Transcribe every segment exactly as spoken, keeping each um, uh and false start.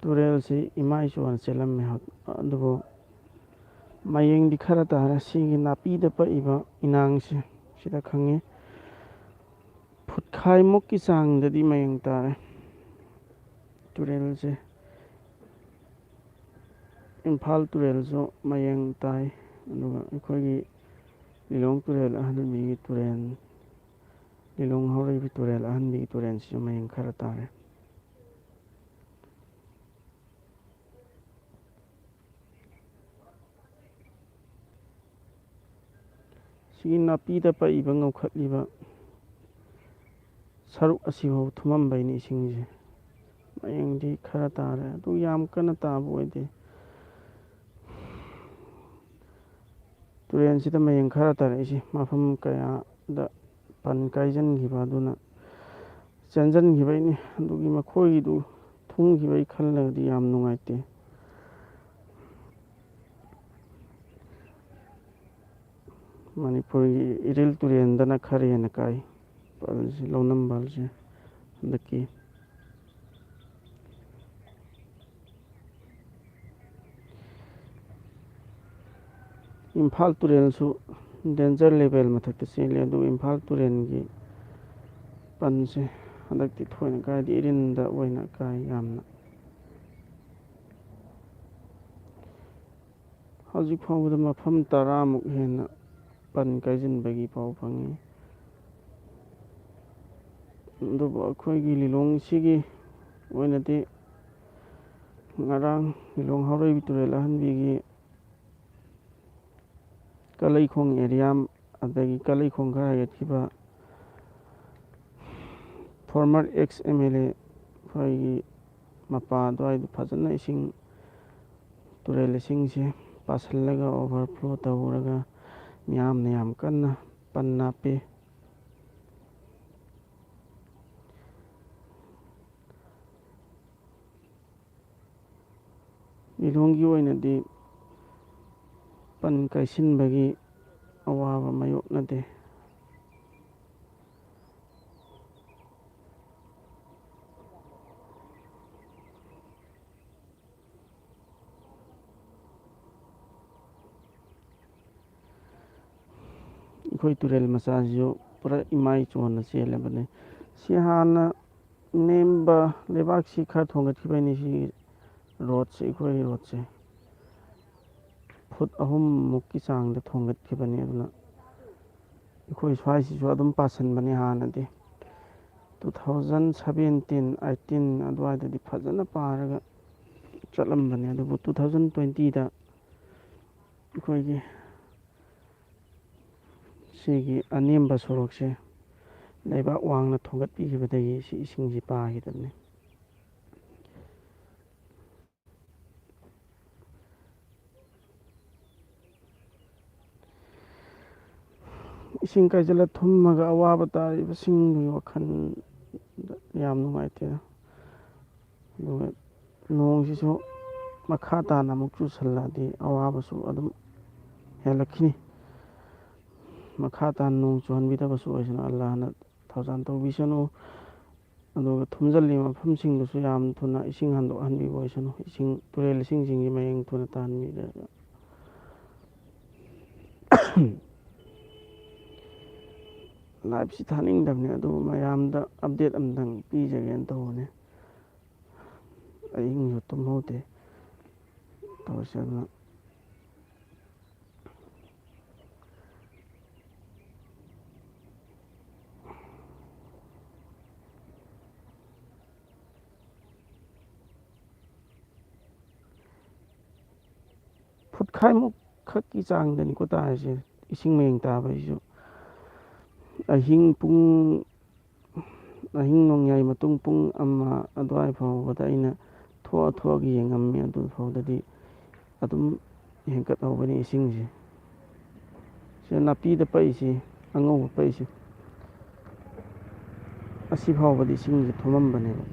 ꯇꯨꯔꯦꯜꯁꯤ ꯏꯃꯥ ꯏꯆꯣꯟꯅ ꯆꯦꯜꯂꯝꯃꯦ, ꯑꯗꯨꯕꯨ ꯃꯌꯦꯡꯗꯤ ꯈꯔ ꯇꯥꯔꯦ꯫ ꯁꯤꯒꯤ ꯅꯥꯄꯤꯗ ꯄꯛꯏꯕ ꯏꯅꯥꯡꯁꯦ, ꯁꯤꯗ ꯈꯪꯉꯤ꯫ ꯐꯨꯠꯈꯥꯏꯃꯨꯛꯀꯤ ꯆꯥꯡꯗꯗꯤ ꯃꯌꯦꯡ ꯇꯥꯔꯦ꯫ ꯇꯨꯔꯦꯜꯁꯦ, ꯏꯝꯐꯥꯜ ꯇꯨꯔꯦꯜꯁꯨ ꯃꯌꯦꯡ ꯇꯥꯏ, ꯑꯗꯨꯒ ꯑꯩꯈꯣꯏꯒꯤ ꯂꯤꯂꯣꯡ ꯇꯨꯔꯦꯜ ꯑꯍꯟꯕꯤꯒꯤ ꯇꯨꯔꯦꯜ, ꯂꯤꯂꯣꯡ ꯍꯧꯔꯩꯕꯤ ꯇꯨꯔꯦꯜ ꯑꯍꯟꯕꯤꯒꯤ ꯇꯨꯔꯦꯜꯁꯤꯁꯨ ꯃꯌꯦꯡ ꯈꯔ ꯇꯥꯔꯦ꯫ ꯁꯤꯒꯤ ꯅꯥꯄꯤꯗ ꯄꯛꯏꯕ, ꯉꯧꯈꯠꯂꯤꯕ ꯁꯔꯨꯛ ꯑꯁꯤꯐꯥꯎ ꯊꯨꯝꯃꯝꯕꯩꯅꯤ ꯏꯁꯤꯡꯁꯦ꯫ ꯃꯌꯦꯡꯗꯤ ꯈꯔ ꯇꯥꯔꯦ, ꯑꯗꯨ ꯌꯥꯝ ꯀꯟꯅ ꯇꯥꯕ ꯑꯣꯏꯗꯦ꯫ ꯇꯨꯔꯦꯟꯁꯤꯗ ꯃꯌꯦꯡ ꯈꯔ ꯇꯥꯔꯛꯏꯁꯦ ꯃꯐꯝ ꯀꯌꯥꯗ ꯄꯟ ꯀꯥꯏꯁꯤꯟꯈꯤꯕ ꯑꯗꯨꯅ ꯆꯦꯟꯁꯤꯟꯈꯤꯕꯩꯅꯤ꯫ ꯑꯗꯨꯒꯤ ꯃꯈꯣꯏꯒꯤꯗꯨ ꯊꯨꯝꯈꯤꯕꯩ ꯈꯜꯂꯒꯗꯤ ꯌꯥꯝ ꯅꯨꯡꯉꯥꯏꯇꯦ꯫ ꯃꯅꯤꯄꯨꯔꯒꯤ ꯏꯔꯤꯜ ꯇꯨꯔꯦꯟꯗꯅ ꯈꯔ ꯍꯦꯟꯅ ꯀꯥꯏ꯫ ꯄꯜꯁꯤ, ꯂꯧꯅꯝ ꯄꯜꯁꯦ ꯍꯟꯗꯛꯀꯤ꯫ ꯏꯝꯐꯥꯜ ꯇꯨꯔꯦꯜꯁꯨ danger level ꯃꯊꯛꯇ ꯆꯦꯜꯂꯤ, ꯑꯗꯨ ꯏꯝꯐꯥꯜ ꯇꯨꯔꯦꯜꯒꯤ ꯄꯟꯁꯦ ꯍꯟꯗꯛꯇꯤ ꯊꯣꯏꯅ ꯀꯥꯏꯗꯦ, ꯏꯔꯤꯟꯗ ꯑꯣꯏꯅ ꯀꯥꯏ ꯌꯥꯝꯅ꯫ ꯍꯧꯖꯤꯛ ꯐꯥꯎꯕꯗ ꯃꯐꯝ ꯇꯔꯥꯃꯨꯛ ꯍꯦꯟꯅ ꯄꯟ ꯀꯥꯏꯁꯤꯟꯕꯒꯤ ꯄꯥꯎ ꯐꯪꯉꯤ꯫ ꯑꯗꯨꯕꯨ ꯑꯩꯈꯣꯏꯒꯤ ꯂꯤꯂꯣꯡꯁꯤꯒꯤ ꯑꯣꯏꯅꯗꯤ ꯉꯔꯥꯡ ꯂꯤꯂꯣꯡ ꯍꯥꯎꯔꯩꯕꯤ ꯇꯨꯔꯦꯜ ꯑꯍꯟꯕꯤꯒꯤ ꯀꯂꯩꯈꯣꯡ area, ꯑꯗꯒꯤ ꯀꯂꯩꯈꯣꯡ ꯈꯔ ꯍꯦꯟꯒꯠꯈꯤꯕ former ex M L A ꯑꯩꯈꯣꯏꯒꯤ ꯃꯄꯥ ꯑꯗꯨꯋꯥꯏꯗꯨ ꯐꯖꯅ ꯏꯁꯤꯡ, ꯇꯨꯔꯦꯜ ꯏꯁꯤꯡꯁꯦ ꯄꯥꯁꯤꯜꯂꯒ overflow ꯇꯧꯔꯒ ꯃꯤꯌꯥꯝꯅ ꯌꯥꯝ ꯀꯟꯅ ꯄꯟ ꯅꯥꯞꯄꯤ꯫ ꯂꯤꯂꯣꯡꯒꯤ ꯑꯣꯏꯅꯗꯤ ꯄꯟ ꯀꯥꯏꯁꯤꯟꯕꯒꯤ ꯑꯋꯥꯕ ꯃꯥꯌꯣꯛꯅꯗꯦ꯫ ꯑꯩꯈꯣꯏ ꯇꯨꯔꯦꯜ ꯃꯆꯥꯁꯤꯁꯨ ꯄꯨꯔꯥ ꯏꯃꯥꯏ ꯆꯣꯟꯅ ꯆꯦꯜꯂꯕꯅꯤ꯫ ꯁꯤ ꯍꯥꯟꯅ ꯅꯦꯝꯕ ꯂꯩꯕꯥꯛꯁꯤ ꯈꯔ ꯊꯣꯡꯒꯠꯈꯤꯕꯩꯅꯤ꯫ ꯁꯤ ꯔꯣꯗꯁꯦ, ꯑꯩꯈꯣꯏ ꯔꯣꯗꯁꯦ ꯐꯨꯠ ꯑꯍꯨꯝꯃꯨꯛꯀꯤ ꯆꯥꯡꯗ ꯊꯣꯡꯒꯠꯈꯤꯕꯅꯤ꯫ ꯑꯗꯨꯅ ꯑꯩꯈꯣꯏ ꯁ꯭ꯋꯥꯏꯁꯤꯁꯨ ꯑꯗꯨꯝ ꯄꯥꯁꯟꯕꯅꯤ ꯍꯥꯟꯅꯗꯤ꯫ Two thousand seventeen eighteen ꯑꯗꯨꯋꯥꯏꯗꯗꯤ ꯐꯖꯅ ꯄꯥꯔꯒ ꯆꯠꯂꯝꯕꯅꯦ꯫ ꯑꯗꯨꯕꯨ two thousand twentyꯗ ꯑꯩꯈꯣꯏꯒꯤ ꯁꯤꯒꯤ ꯑꯅꯦꯝꯕ ꯁꯣꯔꯣꯛꯁꯦ ꯂꯩꯕꯥꯛ ꯋꯥꯡꯅ ꯊꯣꯡꯒꯠꯄꯤꯈꯤꯕꯗꯒꯤ ꯁꯤ ꯏꯁꯤꯡꯁꯤ ꯄꯥꯈꯤꯗꯕꯅꯤ꯫ ꯏꯁꯤꯡ ꯀꯥꯏꯖꯜꯂ ꯊꯨꯝꯃꯒ ꯑꯋꯥꯕ ꯇꯥꯔꯤꯕꯁꯤꯡꯗꯨꯒꯤ ꯋꯥꯈꯜꯗ ꯌꯥꯝ ꯅꯨꯡꯉꯥꯏꯇꯦ꯫ ꯑꯗꯨꯒ ꯅꯣꯡꯁꯤꯁꯨ ꯃꯈꯥ ꯇꯥꯅ ꯑꯃꯨꯛ ꯆꯨꯁꯜꯂꯛꯑꯗꯤ ꯑꯋꯥꯕꯁꯨ ꯑꯗꯨꯝ ꯍꯦꯜꯂꯛꯈꯤꯅꯤ꯫ ꯃꯈꯥ ꯇꯥꯅ ꯅꯣꯡ ꯆꯨꯍꯟꯕꯤꯗꯕꯁꯨ ꯑꯣꯏꯁꯅꯨ, ꯑꯜꯂꯥꯍꯅ ꯊꯧꯖꯥꯜ ꯇꯧꯕꯤꯁꯅꯨ꯫ ꯑꯗꯨꯒ ꯊꯨꯝꯖꯤꯜꯂꯤꯕ ꯃꯐꯝꯁꯤꯡꯗꯨꯁꯨ ꯌꯥꯝ ꯊꯨꯅ ꯏꯁꯤꯡ ꯍꯟꯗꯣꯛꯍꯟꯕꯤꯕ ꯑꯣꯏꯁꯅꯨ꯫ ꯏꯁꯤꯡ, ꯇꯨꯔꯦꯜ ꯏꯁꯤꯡꯁꯤꯡꯒꯤ ꯃꯌꯦꯡ ꯊꯨꯅ ꯇꯥꯍꯟꯕꯤꯔꯒ꯫ Liveꯁꯤ ꯊꯥꯅꯤꯡꯗꯕꯅꯤ, ꯑꯗꯨꯕꯨ ꯃꯌꯥꯝꯗ update ꯑꯝꯇꯪ ꯄꯤꯖꯒꯦꯅ ꯇꯧꯕꯅꯤ꯫ ꯑꯍꯤꯡꯁꯨ ꯇꯨꯝꯍꯧꯗꯦ ꯇꯧꯔꯤꯁꯦ꯫ ꯑꯗꯨꯅ ꯐꯨꯠꯈꯥꯏꯃꯨꯛ ꯈꯛꯀꯤ ꯆꯥꯡꯗꯅꯤꯀꯣ ꯇꯥꯔꯤꯁꯦ꯫ ꯏꯁꯤꯡ ꯃꯌꯦꯡ ꯇꯥꯕ ꯍꯥꯏꯁꯤꯁꯨ ꯑꯍꯤꯡ ꯄꯨꯡ, ꯑꯍꯤꯡ ꯅꯣꯡꯌꯥꯏ ꯃꯇꯨꯡ ꯄꯨꯡ ꯑꯃ ꯑꯗꯨꯋꯥꯏ ꯐꯥꯎꯕꯗ ꯑꯩꯅ ꯊꯣꯛꯑ ꯊꯣꯛꯑꯒ ꯌꯦꯡꯉꯝꯃꯤ꯫ ꯑꯗꯨ ꯐꯥꯎꯗꯗꯤ ꯑꯗꯨꯝ ꯍꯦꯟꯀꯠꯍꯧꯕꯅꯤ ꯏꯁꯤꯡꯁꯦ꯫ ꯁꯤꯗ ꯅꯥꯄꯤꯗ ꯄꯛꯏꯁꯤ, ꯑꯉꯧꯕ ꯄꯛꯏꯁꯤ, ꯑꯁꯤ ꯐꯥꯎꯕꯗꯤ ꯏꯁꯤꯡꯁꯦ ꯊꯨꯝꯃꯝꯕꯅꯦꯕ꯫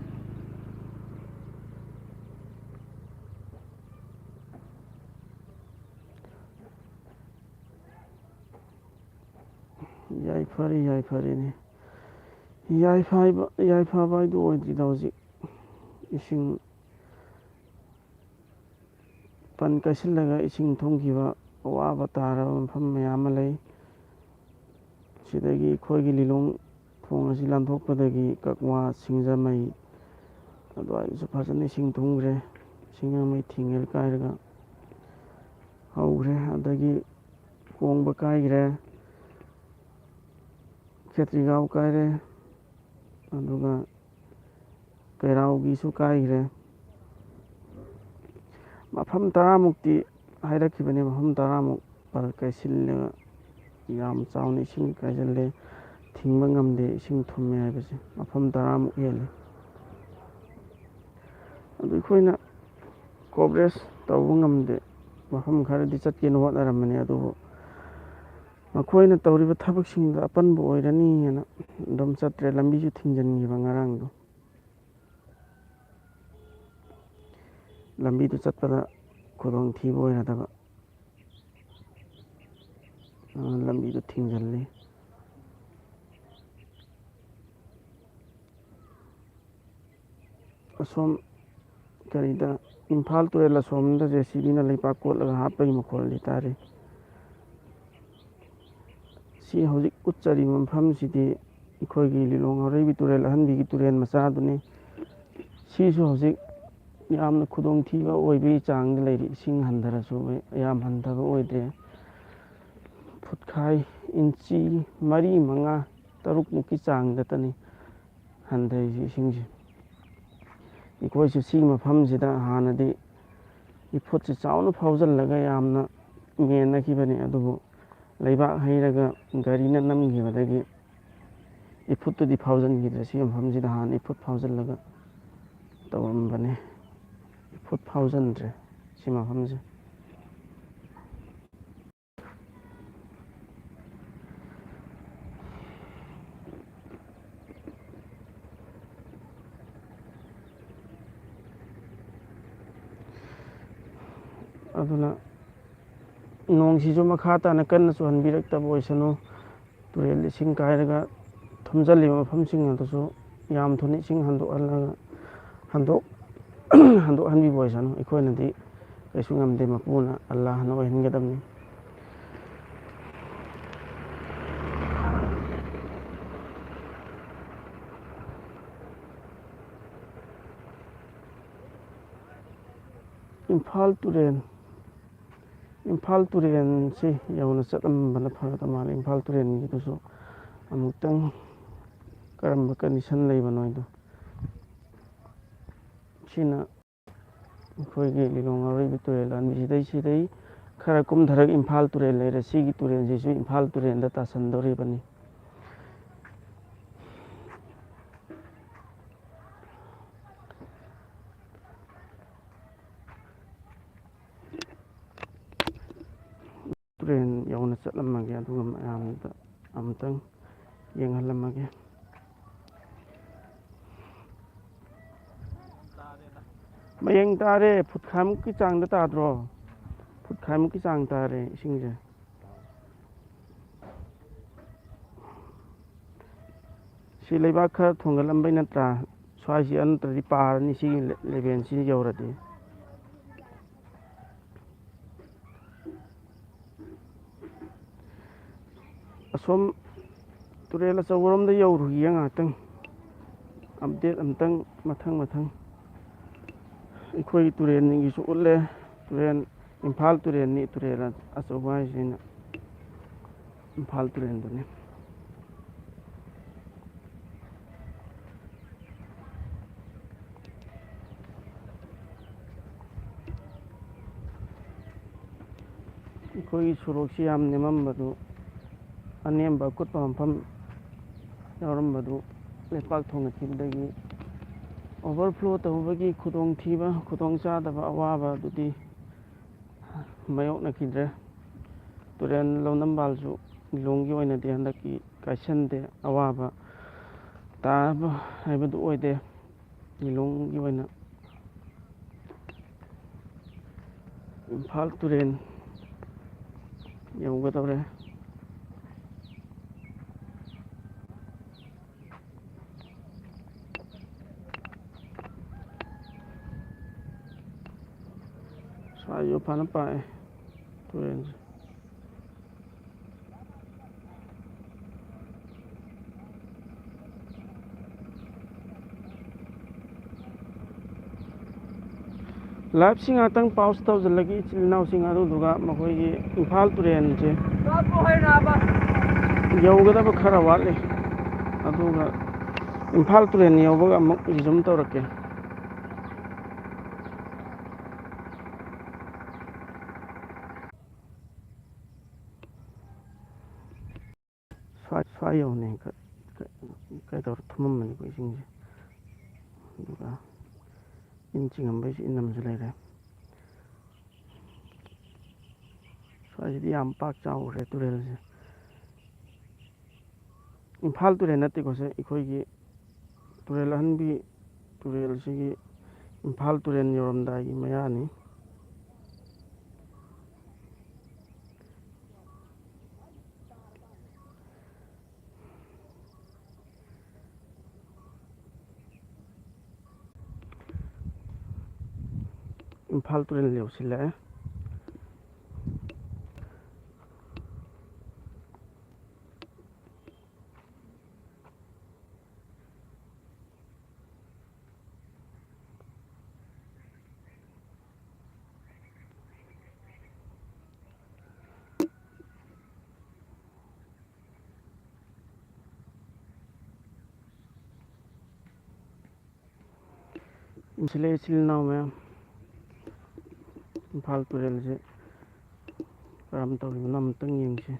ꯌꯥꯏꯐꯔꯦ, ꯌꯥꯏꯐꯔꯦꯅꯦ꯫ ꯌꯥꯏꯐꯕ, ꯌꯥꯏꯐꯕ ꯍꯥꯏꯗꯨ ꯑꯣꯏꯗ꯭ꯔꯤꯗ ꯍꯧꯖꯤꯛ꯫ ꯏꯁꯤꯡ ꯄꯟ ꯀꯥꯏꯁꯤꯜꯂꯒ ꯏꯁꯤꯡ ꯊꯨꯝꯈꯤꯕ ꯑꯋꯥꯕ ꯇꯥꯔꯕ ꯃꯐꯝ ꯃꯌꯥꯝ ꯑꯃ ꯂꯩ꯫ ꯁꯤꯗꯒꯤ ꯑꯩꯈꯣꯏꯒꯤ ꯂꯤꯂꯣꯡ ꯊꯣꯡ ꯑꯁꯤ ꯂꯥꯟꯊꯣꯛꯄꯗꯒꯤ ꯀꯛꯋꯥ, ꯁꯤꯡꯖꯃꯩ ꯑꯗꯨꯋꯥꯏꯗꯁꯨ ꯐꯖꯅ ꯏꯁꯤꯡ ꯊꯨꯝꯈ꯭ꯔꯦ꯫ ꯁꯤꯡꯖꯃꯩ ꯊꯤꯡꯉꯦꯜ ꯀꯥꯏꯔꯒ ꯍꯧꯈ꯭ꯔꯦ꯫ ꯑꯗꯒꯤ ꯀꯣꯡꯕ ꯀꯥꯏꯈ꯭ꯔꯦ, ꯈꯦꯇ꯭ꯔꯤꯒꯥꯎ ꯀꯥꯏꯔꯦ, ꯑꯗꯨꯒ ꯀꯩꯔꯥꯎꯒꯤꯁꯨ ꯀꯥꯏꯈ꯭ꯔꯦ꯫ ꯃꯐꯝ ꯇꯔꯥꯃꯨꯛꯇꯤ ꯍꯥꯏꯔꯛꯈꯤꯕꯅꯤ, ꯃꯐꯝ ꯇꯔꯥꯃꯨꯛ ꯄꯜ ꯀꯥꯏꯁꯤꯜꯂꯒ ꯌꯥꯝ ꯆꯥꯎꯅ ꯏꯁꯤꯡ ꯀꯥꯏꯁꯤꯜꯂꯦ, ꯊꯤꯡꯕ ꯉꯝꯗꯦ, ꯏꯁꯤꯡ ꯊꯨꯝꯃꯦ ꯍꯥꯏꯕꯁꯦ ꯃꯐꯝ ꯇꯔꯥꯃꯨꯛ ꯍꯦꯜꯂꯦ꯫ ꯑꯗꯨ ꯑꯩꯈꯣꯏꯅ ꯀꯣꯚꯔꯦꯖ ꯇꯧꯕ ꯉꯝꯗꯦ꯫ ꯃꯐꯝ ꯈꯔꯗꯤ ꯆꯠꯀꯦꯅ ꯍꯣꯠꯅꯔꯝꯕꯅꯤ, ꯑꯗꯨꯕꯨ ꯃꯈꯣꯏꯅ ꯇꯧꯔꯤꯕ ꯊꯕꯛꯁꯤꯡꯗ ꯑꯄꯟꯕ ꯑꯣꯏꯔꯅꯤ ꯍꯥꯏꯅ ꯑꯗꯨꯝ ꯆꯠꯇ꯭ꯔꯦ꯫ ꯂꯝꯕꯤꯁꯨ ꯊꯤꯡꯖꯤꯟꯈꯤꯕ ꯉꯔꯥꯡꯗꯣ꯫ ꯂꯝꯕꯤꯗꯨ ꯆꯠꯄꯗ ꯈꯨꯗꯣꯡꯊꯤꯕ ꯑꯣꯏꯔꯗꯕ, ꯑ, ꯂꯝꯕꯤꯗꯨ ꯊꯤꯡꯖꯤꯜꯂꯤ꯫ ꯑꯁꯣꯝ ꯀꯔꯤꯗ, ꯏꯝꯐꯥꯜ ꯇꯨꯔꯦꯜ ꯑꯁꯣꯝꯗ ꯖꯦ ꯁꯤ ꯕꯤꯅ ꯂꯩꯕꯥꯛ ꯀꯣꯠꯂꯒ ꯍꯥꯞꯄꯒꯤ ꯃꯈꯣꯜꯗꯤ ꯇꯥꯔꯤ꯫ ꯁꯤ ꯍꯧꯖꯤꯛ ꯎꯠꯆꯔꯤꯕ ꯃꯐꯝꯁꯤꯗꯤ ꯑꯩꯈꯣꯏꯒꯤ ꯂꯤꯂꯣꯡ ꯍꯥꯎꯔꯩꯕꯤ ꯇꯨꯔꯦꯜ ꯑꯍꯟꯕꯤꯒꯤ ꯇꯨꯔꯦꯜ ꯃꯆꯥꯗꯨꯅꯤ꯫ ꯁꯤꯁꯨ ꯍꯧꯖꯤꯛ ꯌꯥꯝꯅ ꯈꯨꯗꯣꯡꯊꯤꯕ ꯑꯣꯏꯕꯒꯤ ꯆꯥꯡꯗ ꯂꯩꯔꯤ꯫ ꯏꯁꯤꯡ ꯍꯟꯊꯔꯁꯨ ꯌꯥꯝ ꯍꯟꯊꯕ ꯑꯣꯏꯗ꯭ꯔꯦ꯫ ꯐꯨꯠꯈꯥꯏ ꯏꯟꯆꯤ ꯃꯔꯤ, ꯃꯉꯥ, ꯇꯔꯨꯛꯃꯨꯛꯀꯤ ꯆꯥꯡꯗꯇꯅꯤ ꯍꯟꯊꯔꯤꯁꯤ ꯏꯁꯤꯡꯁꯦ꯫ ꯑꯩꯈꯣꯏꯁꯨ ꯁꯤꯒꯤ ꯃꯐꯝꯁꯤꯗ ꯍꯥꯟꯅꯗꯤ ꯏꯐꯨꯠꯁꯤ ꯆꯥꯎꯅ ꯐꯥꯎꯖꯤꯜꯂꯒ ꯌꯥꯝꯅ ꯃꯦꯟꯅꯈꯤꯕꯅꯤ, ꯑꯗꯨꯕꯨ ꯂꯩꯕꯥꯛ ꯍꯩꯔꯒ ꯒꯥꯔꯤꯅ ꯅꯝꯈꯤꯕꯗꯒꯤ ꯏꯐꯨꯠꯇꯨꯗꯤ ꯐꯥꯎꯖꯤꯟꯈꯤꯗ꯭ꯔꯦ꯫ ꯁꯤ ꯃꯐꯝꯁꯤꯗ ꯍꯥꯟꯅ ꯏꯐꯨꯠ ꯐꯥꯎꯖꯤꯜꯂꯒ ꯇꯧꯔꯝꯕꯅꯦ, ꯏꯐꯨꯠ ꯐꯥꯎꯖꯤꯟꯗ꯭ꯔꯦ ꯁꯤ ꯃꯐꯝꯁꯦ꯫ ꯑꯗꯨꯅ ꯅꯣꯡꯁꯤꯁꯨ ꯃꯈꯥ ꯇꯥꯅ ꯀꯟꯅ ꯆꯨꯍꯟꯕꯤꯔꯛꯇꯕ ꯑꯣꯏꯁꯅꯨ꯫ ꯇꯨꯔꯦꯜ ꯏꯁꯤꯡ ꯀꯥꯏꯔꯒ ꯊꯨꯝꯖꯤꯜꯂꯤꯕ ꯃꯐꯝꯁꯤꯡ ꯑꯗꯨꯁꯨ ꯌꯥꯝ ꯊꯨꯅ ꯏꯁꯤꯡ ꯍꯟꯗꯣꯛꯍꯜꯂꯒ, ꯍꯟꯗꯣꯛ-, ꯍꯟꯗꯣꯛꯍꯟꯕꯤꯕ ꯑꯣꯏꯁꯅꯨ꯫ ꯑꯩꯈꯣꯏꯅꯗꯤ ꯀꯩꯁꯨ ꯉꯝꯗꯦ, ꯃꯄꯨꯅ ꯑꯜꯂꯥꯍꯅ ꯑꯣꯏꯍꯟꯒꯗꯕꯅꯤ꯫ ꯏꯝꯐꯥꯜ ꯇꯨꯔꯦꯜ, ꯏꯝꯐꯥꯜ ꯇꯨꯔꯦꯜꯁꯤ ꯌꯧꯅ ꯆꯠꯂꯝꯕꯅ ꯐꯒꯗꯕ ꯃꯥꯜꯂꯤ꯫ ꯏꯝꯐꯥꯜ ꯇꯨꯔꯦꯜꯒꯤꯗꯨꯁꯨ ꯑꯃꯨꯛꯇꯪ ꯀꯔꯝꯕ ꯀꯟꯗꯤꯁꯟ ꯂꯩꯕꯅꯣ ꯍꯥꯏꯗꯣ꯫ ꯁꯤꯅ ꯑꯩꯈꯣꯏꯒꯤ ꯂꯤꯂꯣꯡ ꯉꯥꯔꯣꯏꯕ ꯇꯨꯔꯦꯜ ꯂꯥꯟꯕꯤꯁꯤꯗꯩ, ꯁꯤꯗꯩ ꯈꯔ ꯀꯨꯝꯊꯔꯒ ꯏꯝꯐꯥꯜ ꯇꯨꯔꯦꯜ ꯂꯩꯔꯦ꯫ ꯁꯤꯒꯤ ꯇꯨꯔꯦꯜꯁꯤꯁꯨ ꯏꯝꯐꯥꯜ ꯇꯨꯔꯦꯜꯗ ꯇꯥꯁꯟꯗꯧꯔꯤꯕꯅꯤ꯫ ꯇꯨꯔꯦꯜ ꯌꯧꯅ ꯆꯠꯂꯝꯃꯒꯦ, ꯑꯗꯨꯒ ꯃꯌꯥꯝꯗ ꯑꯃꯨꯛꯇꯪ ꯌꯦꯡꯍꯜꯂꯝꯃꯒꯦ꯫ ꯃꯌꯦꯡ ꯇꯥꯔꯦ, ꯐꯨꯠ ꯈꯥꯏꯃꯨꯛꯀꯤ ꯆꯥꯡꯗ ꯇꯥꯗ꯭ꯔꯣ? ꯐꯨꯠ ꯈꯥꯏꯃꯨꯛꯀꯤ ꯆꯥꯡ ꯇꯥꯔꯦ ꯏꯁꯤꯡꯁꯦ꯫ ꯁꯤ ꯂꯩꯕꯥꯛ ꯈꯔ ꯊꯣꯡꯒꯠꯂꯝꯕꯩ ꯅꯠꯇ꯭ꯔꯥ? ꯁ꯭ꯋꯥꯏꯁꯤ ꯅꯠꯇ꯭ꯔꯗꯤ ꯄꯥꯔꯅꯤ, ꯁꯤꯒꯤ ꯂꯦ-, ꯂꯦꯚꯦꯜꯁꯤ ꯌꯧꯔꯗꯤ꯫ ꯑꯁꯣꯝ ꯇꯨꯔꯦꯜ ꯑꯆꯧꯕꯔꯣꯝꯗ ꯌꯧꯔꯨꯈꯤꯒꯦ ꯉꯥꯏꯍꯥꯛꯇꯪ꯫ ꯑꯞꯗꯦꯠ ꯑꯝꯇꯪ ꯃꯊꯪ ꯃꯊꯪ꯫ ꯑꯩꯈꯣꯏꯒꯤ ꯇꯨꯔꯦꯜꯒꯤꯁꯨ ꯎꯠꯂꯦ꯫ ꯇꯨꯔꯦꯜ, ꯏꯝꯐꯥꯜ ꯇꯨꯔꯦꯜꯅꯤ, ꯇꯨꯔꯦꯜ ꯑꯆꯧꯕ ꯍꯥꯏꯁꯤꯅ ꯏꯝꯐꯥꯜ ꯇꯨꯔꯦꯜꯗꯨꯅꯤ꯫ ꯑꯩꯈꯣꯏꯒꯤ ꯁꯣꯔꯣꯛꯁꯤ ꯌꯥꯝ ꯅꯦꯝꯃꯝꯕꯗꯨ, ꯑꯅꯦꯝꯕ ꯑꯀꯨꯠꯄ ꯃꯐꯝ ꯌꯥꯎꯔꯝꯕꯗꯨ ꯂꯩꯄꯥꯛ ꯊꯣꯡꯒꯠꯈꯤꯕꯗꯒꯤ overflow ꯇꯧꯕꯒꯤ ꯈꯨꯗꯣꯡꯊꯤꯕ, ꯈꯨꯗꯣꯡꯆꯥꯗꯕ, ꯑꯋꯥꯕ ꯑꯗꯨꯗꯤ ꯃꯥꯌꯣꯛꯅꯈꯤꯗ꯭ꯔꯦ꯫ ꯇꯨꯔꯦꯜ ꯂꯧꯅꯝꯕꯥꯜꯁꯨ ꯂꯤꯂꯣꯡꯒꯤ ꯑꯣꯏꯅꯗꯤ ꯍꯟꯗꯛꯀꯤ ꯀꯥꯏꯁꯟꯗꯦ, ꯑꯋꯥꯕ ꯇꯥꯕ ꯍꯥꯏꯕꯗꯨ ꯑꯣꯏꯗꯦ꯫ ꯂꯤꯂꯣꯡꯒꯤ ꯑꯣꯏꯅ ꯏꯝꯐꯥꯜ ꯇꯨꯔꯦꯜ ꯌꯧꯒꯗꯧꯔꯦ꯫ ꯁ꯭ꯋꯥꯏꯁꯨ ꯐꯅ ꯄꯥꯛꯑꯦ ꯇꯨꯔꯦꯜꯁꯦ꯫ ꯂꯥꯏꯐꯁꯤ ꯉꯥꯛꯇꯪ ꯄꯥꯎꯁ ꯇꯧꯁꯤꯜꯂꯒꯦ, ꯏꯆꯤꯜ ꯏꯅꯥꯎꯁꯤꯡ꯫ ꯑꯗꯨꯗꯨꯒ ꯃꯈꯣꯏꯒꯤ ꯏꯝꯐꯥꯜ ꯇꯨꯔꯦꯟꯁꯦ ꯌꯧꯒꯗꯕ ꯈꯔ ꯋꯥꯠꯂꯤ, ꯑꯗꯨꯒ ꯏꯝꯐꯥꯜ ꯇꯨꯔꯦꯟ ꯌꯧꯕꯒ ꯑꯃꯨꯛ ꯔꯤꯖꯨꯝ ꯇꯧꯔꯛꯀꯦ꯫ ꯁ꯭ꯋꯥꯏ, ꯁ꯭ꯋꯥꯏ ꯌꯧꯅ ꯍꯦꯟꯀꯠ-, ꯀ-, ꯀꯩꯗꯧꯔ ꯊꯨꯝꯃꯝꯕꯅꯤꯀꯣ ꯏꯁꯤꯡꯁꯦ꯫ ꯑꯗꯨꯒ ꯏꯟ ꯆꯤꯡꯉꯝꯕꯩꯁꯨ ꯏꯟ ꯑꯃꯁꯨ ꯂꯩꯔꯦ꯫ ꯁ꯭ꯋꯥꯏꯁꯤꯗꯤ ꯌꯥꯝ ꯄꯥꯛ ꯆꯥꯎꯈ꯭ꯔꯦ ꯇꯨꯔꯦꯜꯁꯦ꯫ ꯏꯝꯐꯥꯜ ꯇꯨꯔꯦꯜ ꯅꯠꯇꯦꯀꯣ ꯁꯦ, ꯑꯩꯈꯣꯏꯒꯤ ꯇꯨꯔꯦꯜ ꯑꯍꯟꯕꯤ, ꯇꯨꯔꯦꯜꯁꯤꯒꯤ ꯏꯝꯐꯥꯜ ꯇꯨꯔꯦꯜ ꯌꯧꯔꯝꯗꯥꯏꯒꯤ ꯃꯌꯥꯅꯤ꯫ ꯏꯝꯐꯥꯜ ꯇꯨꯔꯦꯜ ꯌꯧꯁꯤꯜꯂꯛꯑꯦ꯫ ꯏꯟꯁꯤꯜꯂꯦ ꯏꯆꯤꯜ ꯏꯅꯥꯎ ꯃꯌꯥꯝ꯫ ꯏꯝꯐꯥꯜ ꯇꯨꯔꯦꯜꯁꯦ ꯀꯔꯝ ꯇꯧꯔꯤꯕꯅꯣ ꯑꯃꯨꯛꯇꯪ ꯌꯦꯡꯁꯤ꯫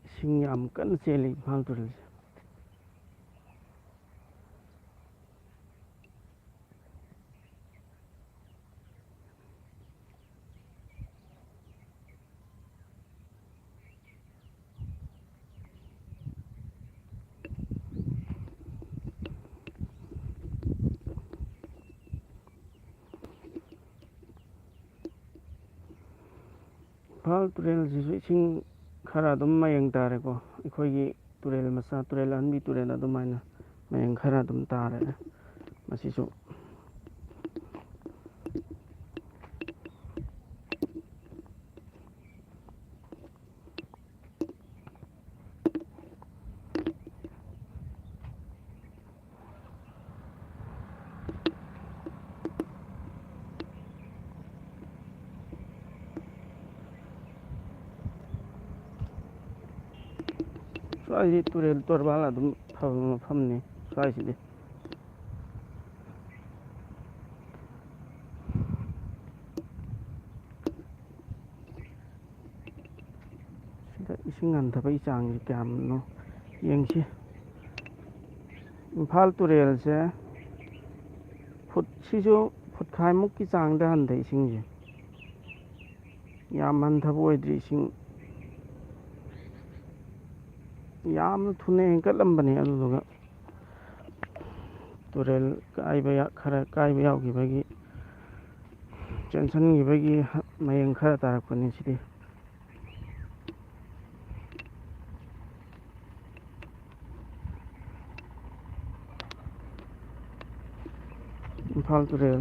ꯏꯁꯤꯡ ꯌꯥꯝ ꯀꯟꯅ ꯆꯦꯜꯂꯤ ꯏꯝꯐꯥꯜ ꯇꯨꯔꯦꯜꯁꯦ꯫ ꯏꯝꯐꯥꯜ ꯇꯨꯔꯦꯜꯁꯤꯁꯨ ꯏꯁꯤꯡ ꯈꯔ ꯑꯗꯨꯝ ꯃꯌꯦꯡ ꯇꯥꯔꯦꯀꯣ꯫ ꯑꯩꯈꯣꯏꯒꯤ ꯇꯨꯔꯦꯜ ꯃꯆꯥ, ꯇꯨꯔꯦꯜ ꯑꯍꯟꯕꯤ ꯇꯨꯔꯦꯜ ꯑꯗꯨꯃꯥꯏꯅ ꯃꯌꯦꯡ ꯈꯔ ꯑꯗꯨꯝ ꯇꯥꯔꯦ꯫ ꯃꯁꯤꯁꯨ꯫ ꯁ꯭ꯋꯥꯏꯁꯤ ꯇꯨꯔꯦꯜ ꯇꯣꯔꯕꯥꯟ ꯑꯗꯨꯝ ꯐꯕ ꯃꯐꯝꯅꯤ ꯁ꯭ꯋꯥꯏꯁꯤꯗꯤ꯫ ꯁꯤꯗ ꯏꯁꯤꯡ ꯍꯟꯊꯕꯒꯤ ꯆꯥꯡꯁꯤ ꯀꯌꯥꯝꯅꯣ ꯌꯦꯡꯁꯤ꯫ ꯏꯝꯐꯥꯜ ꯇꯨꯔꯦꯜꯁꯦ ꯐꯨꯠ, ꯁꯤꯁꯨ ꯐꯨꯠꯈꯥꯏꯃꯨꯛꯀꯤ ꯆꯥꯡꯗ ꯍꯟꯊꯩ ꯏꯁꯤꯡꯁꯦ꯫ ꯌꯥꯝ ꯍꯟꯊꯕ ꯑꯣꯏꯗ꯭ꯔꯤ ꯏꯁꯤꯡ꯫ ꯌꯥꯝꯅ ꯊꯨꯅ ꯍꯦꯟꯀꯠꯂꯝꯕꯅꯦ, ꯑꯗꯨꯗꯨꯒ ꯇꯨꯔꯦꯜ ꯀꯥꯏꯕ ꯌꯥ-, ꯈꯔ ꯀꯥꯏꯕ ꯌꯥꯎꯈꯤꯕꯒꯤ, ꯆꯦꯟꯁꯤꯟꯈꯤꯕꯒꯤ ꯃꯌꯦꯡ ꯈꯔ ꯇꯥꯔꯛꯄꯅꯤ ꯁꯤꯗꯤ꯫ ꯏꯝꯐꯥꯜ ꯇꯨꯔꯦꯜ꯫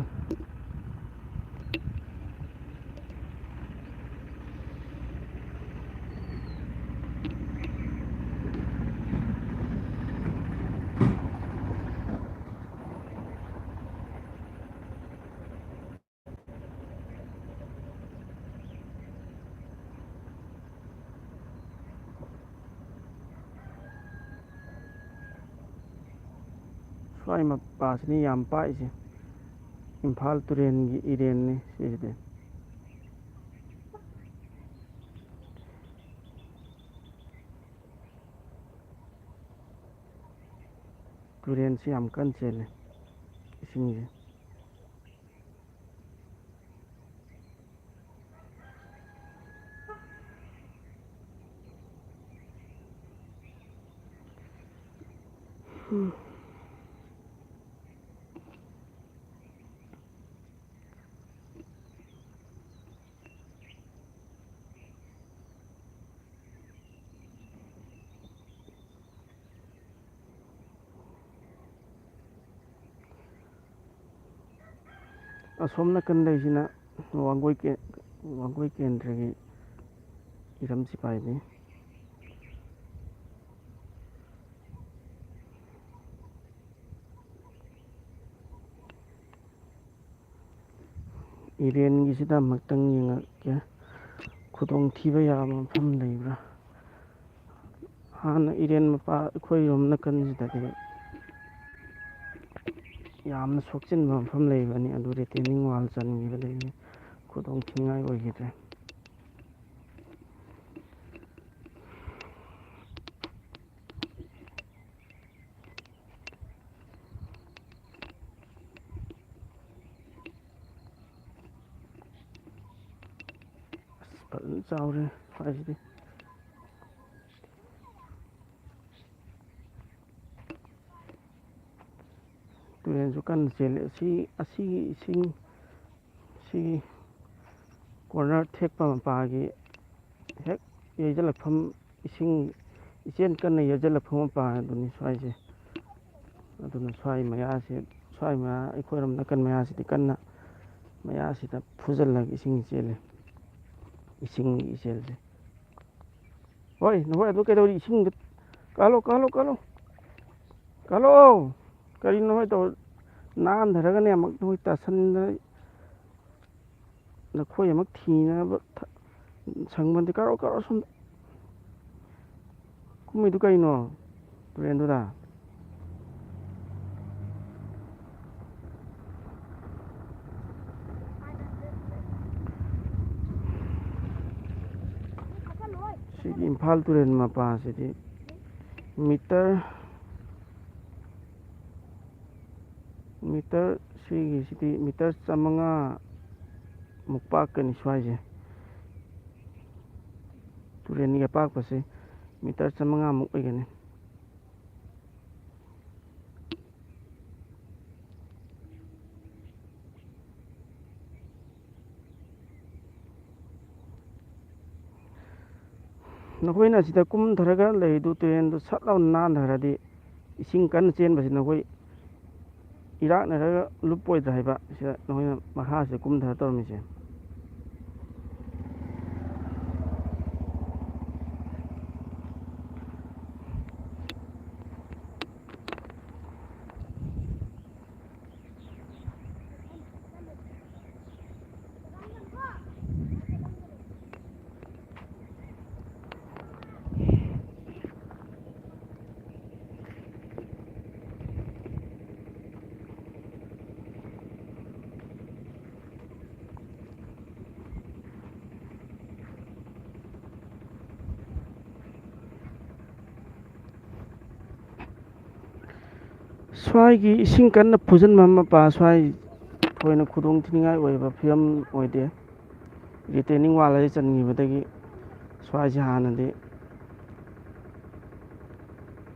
ꯁ꯭ꯋꯥꯏ ꯃꯄꯥꯁꯤꯅꯤ ꯌꯥꯝ ꯄꯥꯛꯏꯁꯦ꯫ ꯏꯝꯐꯥꯜ ꯇꯨꯔꯦꯟꯒꯤ ꯏꯔꯦꯟꯅꯤ ꯁꯤꯁꯤꯗꯤ꯫ ꯇꯨꯔꯦꯟꯁꯤ ꯌꯥꯝ ꯀꯟꯅ ꯆꯦꯜꯂꯤ ꯏꯁꯤꯡꯁꯦ꯫ ꯑꯁꯣꯝ ꯅꯥꯀꯟꯗꯩꯁꯤꯅ ꯋꯥꯡꯒꯣꯏ ꯀꯦ-, ꯋꯥꯡꯒꯣꯏ ꯀꯦꯟꯗ꯭ꯔꯒꯤ ꯏꯔꯝ ꯁꯤꯐꯥꯏꯅꯤ꯫ ꯏꯔꯦꯟꯒꯤꯁꯤꯗ ꯑꯃꯨꯛꯇꯪ ꯌꯦꯡꯉꯛꯀꯦ, ꯈꯨꯗꯣꯡꯊꯤꯕ ꯌꯥꯕ ꯃꯐꯝ ꯂꯩꯕ꯭ꯔꯥ꯫ ꯍꯥꯟꯅ ꯏꯔꯦꯟ ꯃꯄꯥ ꯑꯩꯈꯣꯏꯔꯣꯝ ꯅꯥꯀꯟꯁꯤꯗꯗꯤ ꯌꯥꯝꯅ ꯁꯣꯛꯆꯤꯟꯕ ꯃꯐꯝ ꯂꯩꯕꯅꯤ, ꯑꯗꯨ retaining wall ꯆꯟꯈꯤꯕꯗꯒꯤ ꯈꯨꯗꯣꯡ ꯊꯤꯅꯤꯡꯉꯥꯏ ꯑꯣꯏꯈꯤꯗ꯭ꯔꯦ꯫ ꯑꯁ, ꯐꯖꯅ ꯆꯥꯎꯔꯦ ꯁ꯭ꯋꯥꯏꯁꯤꯗꯤ꯫ ꯇꯨꯔꯦꯟꯁꯨ ꯀꯟꯅ ꯆꯦꯜꯂꯤ꯫ ꯑꯁꯤ, ꯑꯁꯤꯒꯤ ꯏꯁꯤꯡ, ꯁꯤꯒꯤ corner ꯊꯦꯛꯄ ꯃꯄꯥꯒꯤ ꯍꯦꯛ ꯌꯩꯁꯤꯜꯂꯛꯐꯝ, ꯏꯁꯤꯡ ꯏꯆꯦꯜ ꯀꯟꯅ ꯌꯩꯁꯤꯜꯂꯛꯐꯝ ꯃꯄꯥ ꯑꯗꯨꯅꯤ ꯁ꯭ꯋꯥꯏꯁꯦ꯫ ꯑꯗꯨꯅ ꯁ꯭ꯋꯥꯏ ꯃꯌꯥꯁꯤ, ꯁ꯭ꯋꯥꯏ ꯃꯌꯥ, ꯑꯩꯈꯣꯏꯔꯣꯝ ꯅꯥꯀꯟ ꯃꯌꯥꯁꯤꯗꯤ ꯀꯟꯅ ꯃꯌꯥꯁꯤꯗ ꯐꯨꯖꯜꯂꯒ ꯏꯁꯤꯡ ꯆꯦꯜꯂꯤ, ꯏꯁꯤꯡꯒꯤ ꯏꯆꯦꯜꯁꯦ꯫ ꯍꯣꯏ, ꯅꯈꯣꯏ ꯑꯗꯨ ꯀꯩꯗꯧꯔꯤ? ꯏꯁꯤꯡꯗ ꯀꯥꯜꯂꯣ, ꯀꯥꯜꯂꯣ, ꯀꯥꯜꯂꯣ, ꯀꯥꯜꯂꯣ! ꯀꯔꯤꯅꯣ ꯅꯈꯣꯏ ꯇꯧ-, ꯅꯥꯟꯊꯔꯒꯅꯦ ꯑꯃꯨꯛ ꯅꯈꯣꯏ ꯇꯥꯁꯟꯗꯅ ꯅꯈꯣꯏ ꯑꯃꯨꯛ ꯊꯤꯅꯕ ꯊ-, ꯁꯪꯕ ꯅꯠꯇꯦ꯫ ꯀꯥꯔꯛꯑꯣ, ꯀꯥꯔꯛꯑꯣ ꯁꯣꯝꯗ꯫ ꯀꯨꯝꯃꯤꯗꯨ ꯀꯩꯅꯣ ꯇꯨꯔꯦꯟꯗꯨꯗ? ꯁꯤꯒꯤ ꯏꯝꯐꯥꯜ ꯇꯨꯔꯦꯜ ꯃꯄꯥꯁꯤꯗꯤ meter, meter, ꯁꯤꯒꯤꯁꯤꯗꯤ meter ꯆꯥꯃꯉꯥ ꯃꯨꯛ ꯄꯥꯛꯀꯅꯤ ꯁ꯭ꯋꯥꯏꯁꯦ꯫ ꯇꯨꯔꯦꯜꯒꯤ ꯑꯄꯥꯛꯄꯁꯦ meter ꯆꯥꯃꯉꯥꯃꯨꯛ ꯑꯣꯏꯒꯅꯤ꯫ ꯅꯈꯣꯏꯅ ꯑꯁꯤꯗ ꯀꯨꯝꯊꯔꯒ ꯂꯩꯔꯤꯗꯨ, ꯇꯨꯔꯦꯟꯗꯨ ꯁꯠ ꯂꯥꯎꯅ ꯅꯥꯟꯊꯈ꯭ꯔꯗꯤ, ꯏꯁꯤꯡ ꯀꯟꯅ ꯆꯦꯟꯕꯁꯤ ꯅꯈꯣꯏ ꯏꯔꯥꯛꯅꯔꯒ ꯂꯨꯞꯄꯣꯏꯗ꯭ꯔꯥ ꯍꯥꯏꯕ, ꯁꯤꯗ ꯅꯈꯣꯏꯅ ꯃꯈꯥꯁꯤꯗ ꯀꯨꯝꯊꯔ ꯇꯧꯔꯝꯃꯤꯁꯦ꯫ ꯁ꯭ꯋꯥꯏꯒꯤ ꯏꯁꯤꯡ ꯀꯟꯅ ꯐꯨꯖꯤꯟꯕ ꯃꯄꯥ ꯁ꯭ꯋꯥꯏ ꯊꯣꯏꯅ ꯈꯨꯗꯣꯡ ꯊꯤꯅꯤꯡꯉꯥꯏ ꯑꯣꯏꯕ ꯐꯤꯕꯝ ꯑꯣꯏꯗꯦ꯫ ꯔꯤꯇꯦꯅꯤꯡ ꯋꯥꯜ ꯑꯁꯤ ꯆꯟꯈꯤꯕꯗꯒꯤ ꯁ꯭ꯋꯥꯏꯁꯦ ꯍꯥꯟꯅꯗꯤ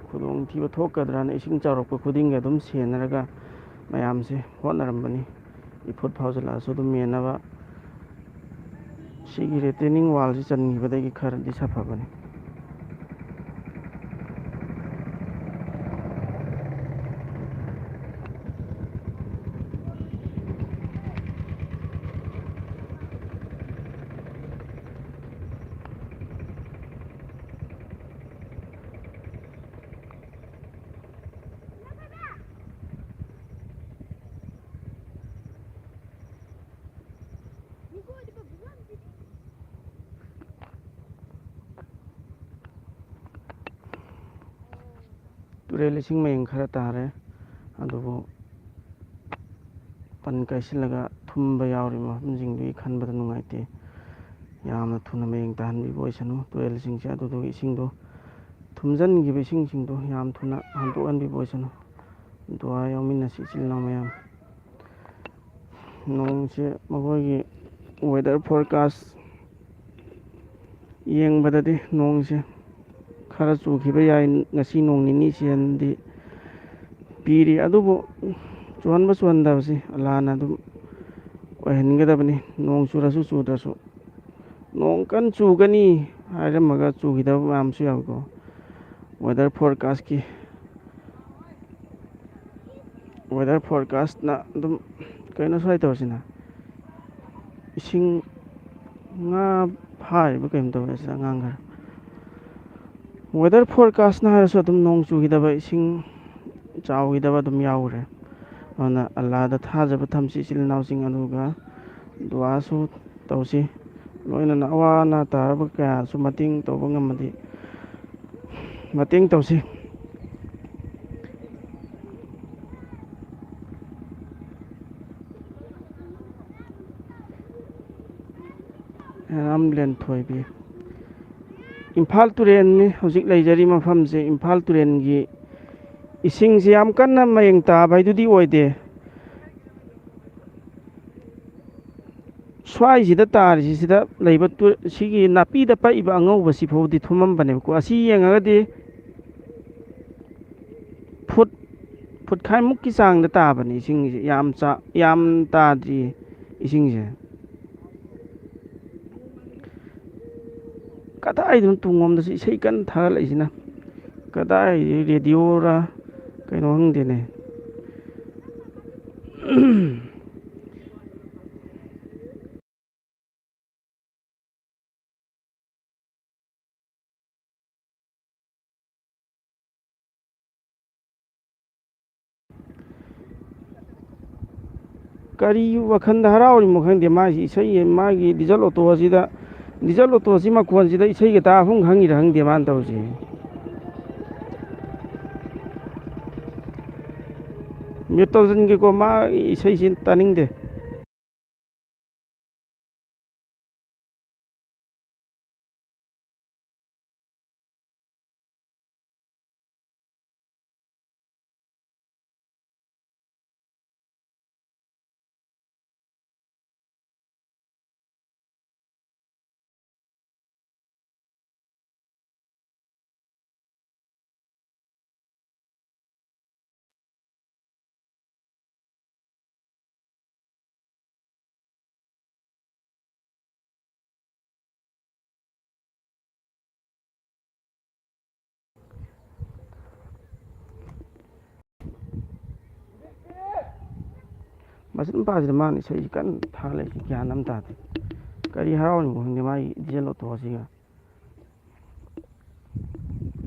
ꯈꯨꯗꯣꯡꯊꯤꯕ ꯊꯣꯛꯀꯗ꯭ꯔꯅ ꯏꯁꯤꯡ ꯆꯥꯎꯔꯛꯄ ꯈꯨꯗꯤꯡꯒꯤ ꯑꯗꯨꯝ ꯁꯦꯟꯅꯔꯒ ꯃꯌꯥꯝꯁꯦ ꯍꯣꯠꯅꯔꯝꯕꯅꯤ꯫ ꯏꯐꯨꯠ ꯐꯥꯎꯖꯤꯜꯂꯛꯑꯁꯨ ꯑꯗꯨꯝ ꯃꯦꯟꯅꯕ꯫ ꯁꯤꯒꯤ ꯔꯤꯇꯦꯅꯤꯡ ꯋꯥꯜꯁꯤ ꯆꯟꯈꯤꯕꯗꯒꯤ ꯈꯔꯗꯤ ꯁꯥꯐꯕꯅꯤ꯫ ꯇꯨꯔꯦꯜ ꯏꯁꯤꯡ ꯃꯌꯦꯡ ꯈꯔ ꯇꯥꯔꯦ, ꯑꯗꯨꯕꯨ ꯄꯟ ꯀꯥꯏꯁꯤꯜꯂꯒ ꯊꯨꯝꯕ ꯌꯥꯎꯔꯤꯕ ꯃꯐꯝꯁꯤꯡꯗꯨꯒꯤ ꯈꯟꯕꯗ ꯅꯨꯡꯉꯥꯏꯇꯦ꯫ ꯌꯥꯝꯅ ꯊꯨꯅ ꯃꯌꯦꯡ ꯇꯥꯍꯟꯕꯤꯕ ꯑꯣꯏꯁꯅꯨ꯫ ꯇꯨꯔꯦꯜꯁꯤꯡꯁꯦ ꯑꯗꯨꯗꯨꯒꯤ ꯏꯁꯤꯡꯗꯣ, ꯊꯨꯝꯖꯤꯟꯈꯤꯕ ꯏꯁꯤꯡꯁꯤꯡꯗꯣ ꯌꯥꯝ ꯊꯨꯅ ꯍꯟꯗꯣꯛꯍꯟꯕꯤꯕ ꯑꯣꯏꯁꯅꯨ꯫ ꯗꯨꯋꯥ ꯌꯥꯎꯃꯤꯟꯅꯁꯤ ꯏꯆꯤꯜ ꯏꯅꯥꯎ ꯃꯌꯥꯝ꯫ ꯅꯣꯡꯁꯦ ꯃꯈꯣꯏꯒꯤ weather forecast ꯌꯦꯡꯕꯗꯗꯤ ꯅꯣꯡꯁꯦ ꯈꯔ ꯆꯨꯈꯤꯕ ꯌꯥꯏ꯫ ꯉꯁꯤ ꯅꯣꯡ ꯅꯤꯅꯤ ꯁꯤꯍꯟꯗꯤ ꯄꯤꯔꯤ, ꯑꯗꯨꯕꯨ ꯆꯨꯍꯟꯕ ꯆꯨꯍꯟꯗꯕꯁꯤ ꯑꯜꯂꯥꯅ ꯑꯗꯨꯝ ꯑꯣꯏꯍꯟꯒꯗꯕꯅꯤ꯫ ꯅꯣꯡ ꯆꯨꯔꯁꯨ ꯆꯨꯗ꯭ꯔꯁꯨ, ꯅꯣꯡ ꯀꯟꯅ ꯆꯨꯒꯅꯤ ꯍꯥꯏꯔꯝꯃꯒ ꯆꯨꯈꯤꯗꯕ ꯃꯌꯥꯝꯁꯨ ꯌꯥꯎꯏꯀꯣ꯫ Weather forecastꯀꯤ Weather forecastꯅ ꯑꯗꯨꯝ, ꯀꯩꯅꯣ ꯁ꯭ꯋꯥꯏ ꯇꯧꯔꯤꯁꯤꯅ? ꯏꯁꯤꯡ, ꯉꯥ ꯐꯥꯔꯤꯕ ꯀꯩꯅꯣ ꯇꯧꯋꯦ ꯑꯁꯤꯗ ꯑꯉꯥꯡ ꯈꯔ꯫ Weather forecastꯅ ꯍꯥꯏꯔꯁꯨ ꯑꯗꯨꯝ ꯅꯣꯡ ꯆꯨꯈꯤꯗꯕ, ꯏꯁꯤꯡ ꯆꯥꯎꯈꯤꯗꯕ ꯑꯗꯨꯝ ꯌꯥꯎꯈ꯭ꯔꯦ꯫ ꯑꯗꯨꯅ ꯑꯜꯂꯥꯗ ꯊꯥꯖꯕ ꯊꯝꯁꯤ, ꯏꯆꯤꯜ ꯏꯅꯥꯎꯁꯤꯡ, ꯑꯗꯨꯒ ꯗꯨꯋꯥꯁꯨ ꯇꯧꯁꯤ꯫ ꯂꯣꯏꯅꯅ ꯑꯋꯥ ꯑꯅꯥ ꯇꯥꯔꯕ ꯀꯌꯥꯁꯨ ꯃꯇꯦꯡ ꯇꯧꯕ ꯉꯝꯃꯗꯤ ꯃꯇꯦꯡ ꯇꯧꯁꯤ꯫ ꯍꯦꯔꯥꯝꯂꯦꯟ ꯊꯣꯏꯕꯤ꯫ ꯏꯝꯐꯥꯜ ꯇꯨꯔꯦꯜꯅꯤ ꯍꯧꯖꯤꯛ ꯂꯩꯖꯔꯤ ꯃꯐꯝꯁꯦ꯫ ꯏꯝꯐꯥꯜ ꯇꯨꯔꯦꯜꯒꯤ ꯏꯁꯤꯡꯁꯤ ꯌꯥꯝ ꯀꯟꯅ ꯃꯌꯦꯡ ꯇꯥꯕ ꯍꯥꯏꯗꯨꯗꯤ ꯑꯣꯏꯗꯦ꯫ ꯁ꯭ꯋꯥꯏꯁꯤꯗ ꯇꯥꯔꯤꯁꯤ, ꯁꯤꯗ ꯂꯩꯕ ꯇꯨ-, ꯁꯤꯒꯤ ꯅꯥꯄꯤꯗ ꯄꯛꯏꯕ ꯑꯉꯧꯕꯁꯤ ꯐꯥꯎꯗꯤ ꯊꯨꯝꯃꯝꯕꯅꯦꯕꯀꯣ꯫ ꯑꯁꯤ ꯌꯦꯡꯉꯒꯗꯤ ꯐꯨꯠ, ꯐꯨꯠꯈꯥꯏꯃꯨꯛꯀꯤ ꯆꯥꯡꯗ ꯇꯥꯕꯅꯤ ꯏꯁꯤꯡꯁꯦ꯫ ꯌꯥꯝ ꯆꯥ-, ꯌꯥꯝ ꯇꯥꯗ꯭ꯔꯤꯌꯦ ꯏꯁꯤꯡꯁꯦ꯫ ꯀꯗꯥꯏꯗꯅꯣ ꯇꯨꯡꯂꯣꯝꯗꯁꯨ ꯏꯁꯩ ꯀꯟꯅ ꯊꯥꯒꯠꯂꯛꯏꯁꯤꯅ? ꯀꯗꯥꯏ ꯔꯦꯗꯤꯑꯣꯔ ꯀꯩꯅꯣ ꯈꯪꯗꯦꯅꯦ꯫ ꯀꯔꯤ ꯋꯥꯈꯜꯗ ꯍꯔꯥꯎꯔꯤꯃꯣ ꯈꯪꯗꯦ꯫ ꯃꯥꯒꯤ ꯏꯁꯩ, ꯃꯥꯒꯤ ꯗꯤꯖꯜ ꯑꯣꯇꯣ ꯑꯁꯤꯗ, ꯗꯤꯖꯜ ꯑꯣꯇꯣ ꯑꯁꯤ ꯃꯈꯣꯟꯁꯤꯗ ꯏꯁꯩꯒ ꯇꯥꯐꯝ ꯈꯪꯉꯤꯔ ꯈꯪꯗꯦ ꯃꯥꯅ ꯇꯧꯔꯤꯁꯦ꯫ Mute ꯇꯧꯁꯤꯟꯒꯦꯀꯣ, ꯃꯥ ꯏꯁꯩꯁꯤ ꯇꯥꯅꯤꯡꯗꯦ꯫ ꯅꯨꯄꯥꯁꯤꯗ ꯃꯥꯅ ꯏꯁꯩꯁꯤ ꯀꯟꯅ ꯊꯥ ꯂꯩꯁꯤ ꯒ꯭ꯌꯥꯟ ꯑꯃ ꯇꯥꯗꯦ꯫ ꯀꯔꯤ ꯍꯔꯥꯎꯔꯤꯅꯣ ꯈꯪꯗꯦ ꯃꯥꯒꯤ ꯗꯤꯖꯦꯜ ꯑꯣꯇꯣꯁꯤꯒ꯫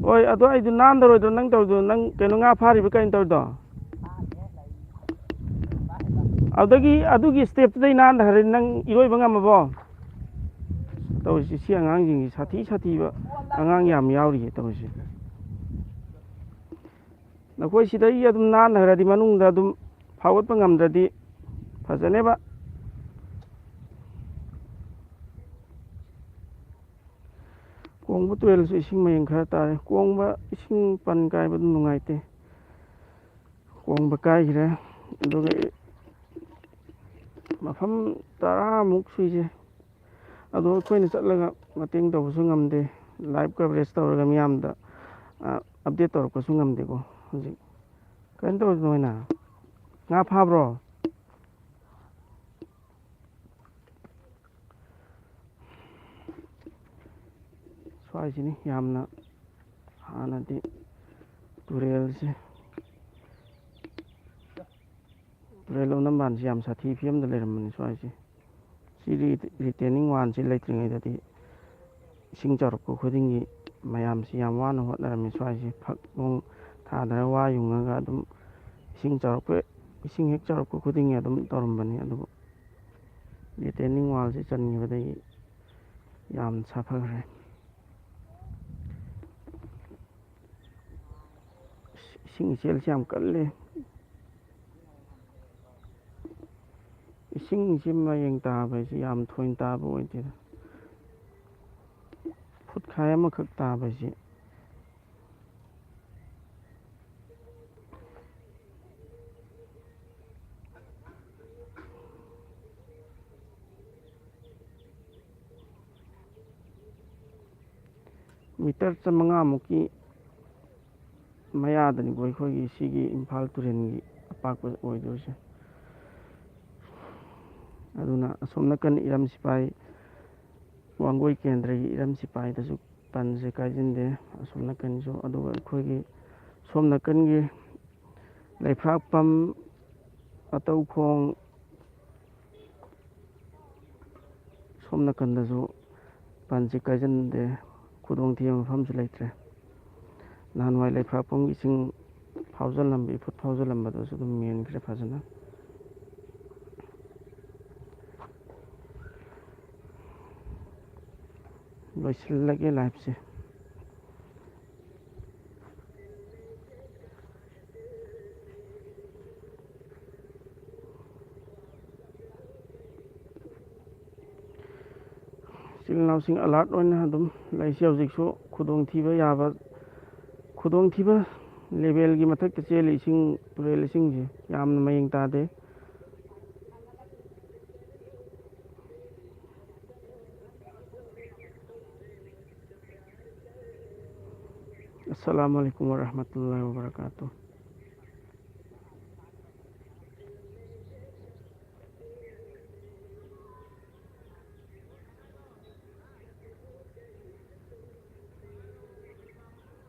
ꯍꯣꯏ, ꯑꯗꯣ ꯑꯩꯗꯣ ꯅꯥꯟꯗꯔꯣꯏꯗ꯭ꯔꯣ ꯅꯪ ꯇꯧꯔꯤꯗꯣ? ꯅꯪ ꯀꯩꯅꯣ, ꯉꯥ ꯐꯥꯔꯤꯕ ꯀꯩꯅꯣ ꯇꯧꯔꯤꯗꯣ? ꯑꯗꯨꯗꯒꯤ, ꯑꯗꯨꯒꯤ ꯁ꯭ꯇꯦꯞꯇꯨꯗꯩ ꯅꯥꯟꯗ ꯍꯥꯏꯔꯗꯤ ꯅꯪ ꯏꯔꯣꯏꯕ ꯉꯝꯃꯕꯣ? ꯇꯧꯔꯤꯁꯤ, ꯁꯤ ꯑꯉꯥꯡꯁꯤꯡꯁꯤ ꯁꯥꯊꯤ ꯁꯥꯊꯤꯕ ꯑꯉꯥꯡ ꯌꯥꯝ ꯌꯥꯎꯔꯤꯌꯦ ꯇꯧꯔꯤꯁꯤ꯫ ꯅꯈꯣꯏ ꯁꯤꯗꯒꯤ ꯑꯗꯨꯝ ꯅꯥꯟꯅ ꯍꯥꯏꯔꯗꯤ ꯃꯅꯨꯡꯗ ꯑꯗꯨꯝ ꯐꯥꯎꯒꯠꯄ ꯉꯝꯗ꯭ꯔꯗꯤ ꯐꯖꯅꯦꯕ꯫ ꯀꯣꯡꯕ ꯇꯨꯔꯦꯜꯁꯨ ꯏꯁꯤꯡ ꯃꯌꯦꯡ ꯈꯔ ꯇꯥꯔꯦ꯫ ꯀꯣꯡꯕ ꯏꯁꯤꯡ ꯄꯟ ꯀꯥꯏꯕꯗꯨ ꯅꯨꯡꯉꯥꯏꯇꯦ꯫ ꯀꯣꯡꯕ ꯀꯥꯏꯈ꯭ꯔꯦ꯫ ꯑꯗꯨꯒ ꯃꯐꯝ ꯇꯔꯥꯃꯨꯛ ꯁꯨꯏꯁꯦ꯫ ꯑꯗꯣ ꯑꯩꯈꯣꯏꯅ ꯆꯠꯂꯒ ꯃꯇꯦꯡ ꯇꯧꯕꯁꯨ ꯉꯝꯗꯦ꯫ ꯂꯥꯏꯚ ꯀꯚꯔꯦꯖ ꯇꯧꯔꯒ ꯃꯤꯌꯥꯝꯗ, ꯑ, ꯑꯞꯗꯦꯠ ꯇꯧꯔꯛꯄꯁꯨ ꯉꯝꯗꯦꯀꯣ ꯍꯧꯖꯤꯛ꯫ ꯀꯩꯅꯣ ꯇꯧꯔꯤꯗꯣ ꯅꯣꯏꯅ? ꯉꯥ ꯐꯥꯕ꯭ꯔꯣ? ꯁ꯭ꯋꯥꯏꯁꯤꯅꯤ ꯌꯥꯝꯅ ꯍꯥꯟꯅꯗꯤ ꯇꯨꯔꯦꯜꯁꯦ, ꯇꯨꯔꯦꯜ ꯂꯧꯅꯝꯕꯥꯟꯁꯦ ꯌꯥꯝ ꯁꯥꯊꯤ ꯐꯤꯕꯝꯗ ꯂꯩꯔꯝꯕꯅꯤ ꯁ꯭ꯋꯥꯏꯁꯦ꯫ ꯁꯤ ꯔꯤ-, ꯔꯤꯇꯦꯅꯤꯡ ꯋꯥꯜꯁꯤ ꯂꯩꯇ꯭ꯔꯤꯉꯩꯗꯗꯤ ꯏꯁꯤꯡ ꯆꯥꯎꯔꯛꯄ ꯈꯨꯗꯤꯡꯒꯤ ꯃꯌꯥꯝꯁꯤ ꯌꯥꯝ ꯋꯥꯅ ꯍꯣꯠꯅꯔꯝꯃꯤ꯫ ꯁ꯭ꯋꯥꯏꯁꯤ ꯐꯛ ꯅꯨꯡ ꯊꯥꯗꯅ ꯋꯥ ꯌꯨꯡꯉꯒ ꯑꯗꯨꯝ ꯏꯁꯤꯡ ꯆꯥꯎꯔꯛꯄ, ꯏꯁꯤꯡ ꯍꯦꯛ ꯆꯥꯎꯔꯛꯄ ꯈꯨꯗꯤꯡꯒꯤ ꯑꯗꯨꯝ ꯇꯧꯔꯝꯕꯅꯤ꯫ ꯑꯗꯨꯕꯨ ꯔꯤꯇꯦꯅꯤꯡ ꯋꯥꯜꯁꯤ ꯆꯟꯈꯤꯕꯗꯒꯤ ꯌꯥꯝ ꯁꯥꯐꯈ꯭ꯔꯦ꯫ ꯏꯁꯤꯡ ꯏꯆꯦꯜꯁꯤ ꯌꯥꯝ ꯀꯜꯂꯦ꯫ ꯏꯁꯤꯡꯁꯤ ꯃꯌꯦꯡ ꯇꯥꯕ ꯍꯥꯏꯁꯤ ꯌꯥꯝ ꯊꯣꯏꯅ ꯇꯥꯕ ꯑꯣꯏꯗꯦꯗ꯫ ꯐꯨꯠꯈꯥꯏ ꯑꯃꯈꯛ ꯇꯥꯕ ꯍꯥꯏꯁꯤ꯫ ꯃꯤꯇꯔ ꯆꯥꯃꯉꯥꯃꯨꯛꯀꯤ ꯃꯌꯥꯗꯅꯤꯀꯣ ꯑꯩꯈꯣꯏꯒꯤ ꯁꯤꯒꯤ ꯏꯝꯐꯥꯜ ꯇꯨꯔꯦꯜꯒꯤ ꯑꯄꯥꯛꯄ ꯑꯣꯏꯗꯣꯏꯁꯦ꯫ ꯑꯗꯨꯅ ꯑꯁꯣꯝ ꯅꯥꯀꯟ ꯏꯔꯝ ꯁꯤꯐꯥꯏ, ꯋꯥꯡꯒꯣꯏ ꯀꯦꯟꯗ꯭ꯔꯒꯤ ꯏꯔꯝ ꯁꯤꯐꯥꯏꯗꯁꯨ ꯄꯟꯁꯦ ꯀꯥꯏꯁꯤꯟꯗꯦ꯫ ꯑꯁꯣꯝ ꯅꯥꯀꯟꯁꯨ, ꯑꯗꯨꯒ ꯑꯩꯈꯣꯏꯒꯤ ꯁꯣꯝ ꯅꯥꯀꯟꯒꯤ ꯂꯩꯐ꯭ꯔꯥꯛꯄꯝ, ꯑꯇꯧꯈꯣꯡ, ꯁꯣꯝ ꯅꯥꯀꯟꯗꯁꯨ ꯄꯥꯟꯁꯤ ꯀꯥꯏꯁꯤꯟꯗꯦ, ꯈꯨꯗꯣꯡꯊꯤꯕ ꯃꯐꯝꯁꯨ ꯂꯩꯇ꯭ꯔꯦ꯫ ꯅꯍꯥꯟꯋꯥꯏ ꯂꯩꯐ꯭ꯔꯥꯛꯄꯝꯒꯤ ꯏꯁꯤꯡ ꯐꯥꯎꯖꯜꯂꯝꯕ, ꯏꯐꯨꯠ ꯐꯥꯎꯖꯜꯂꯝꯕꯗꯨꯁꯨ ꯑꯗꯨꯝ ꯃꯦꯟꯈ꯭ꯔꯦ ꯐꯖꯅ꯫ ꯂꯣꯏꯁꯤꯜꯂꯒꯦ liveꯁꯦ꯫ ꯏꯆꯤꯜ ꯏꯅꯥꯎꯁꯤꯡ alert ꯑꯣꯏꯅ ꯑꯗꯨꯝ ꯂꯩꯁꯤ꯫ ꯍꯧꯖꯤꯛꯁꯨ ꯈꯨꯗꯣꯡꯊꯤꯕ ꯌꯥꯕ, ꯈꯨꯗꯣꯡꯊꯤꯕ levelꯒꯤ ꯃꯊꯛꯇ ꯆꯦꯜꯂꯤ ꯏꯁꯤꯡ, ꯇꯨꯔꯦꯜ ꯏꯁꯤꯡꯁꯦ ꯌꯥꯝꯅ ꯃꯌꯦꯡ ꯇꯥꯗꯦ꯫ Assalamu alaikum warahmatullahi wabarakatuh.